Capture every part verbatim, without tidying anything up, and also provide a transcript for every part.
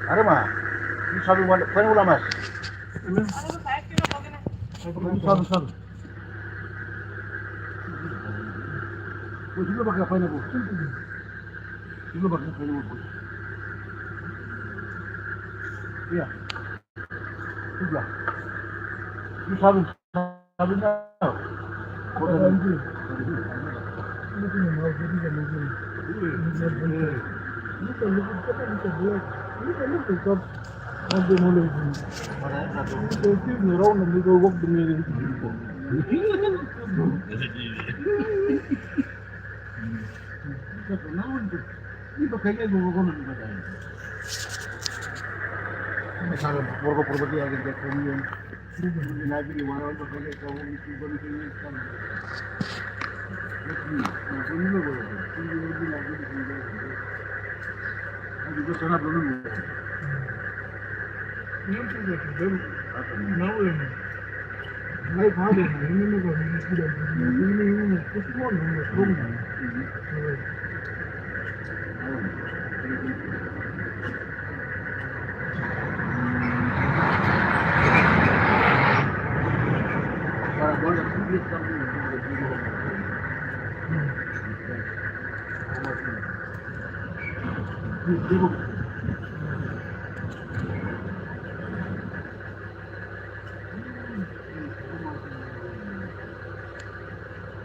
Arema, ini sabi wala, kau ni ulamas. Sabi, sabi. Kau juga pakai apa ini, Bu? Juga pakai apa ini, Bu? Iya. Juga. Ini sabi.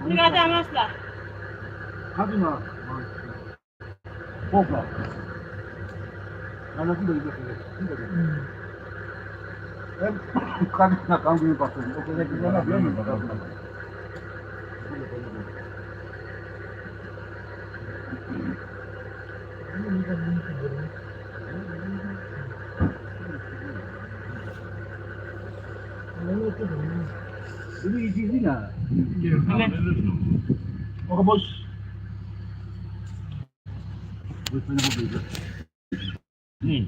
Obrigada, Masla. Kaduna. Boba. Ana kuda ibe kele. Em, kaduna kanggu ibe kele. Oke, lagi mana belum? Ini isi sini. Oke, bos. Hmm.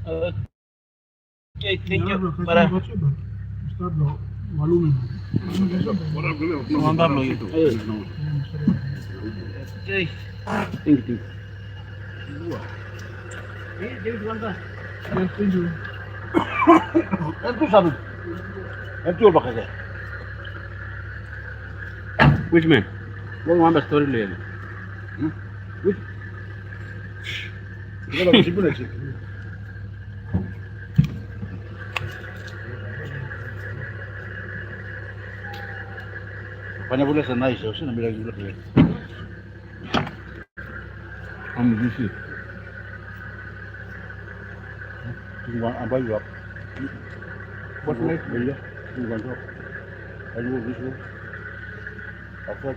Oke, thank you. Para. Mantap loh itu. Oke. Thank you. Itu satu. Itu bakal. Which man? Gua mau ambil story dulu ya. Hmm? Which? Kita bagus sih, bener sih. Apanya boleh senai sih, sih namanya juga boleh. Kamu bisa. Tinggal apa juga? Buat naik. Iya, tinggal jawab. Ayo, bisa. Apa?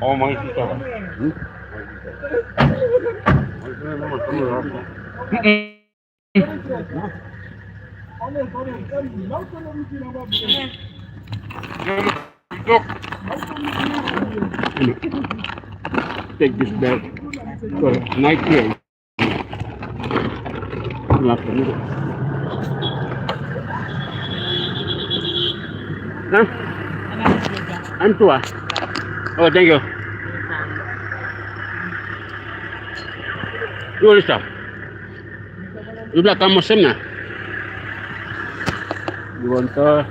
Oh, my sister. Hmm? My sister. My sister, no, no, no, no. Take this bag for night here. Huh? I'm tua. Oh, thank you. Yupela kam olsem na. Yu want to?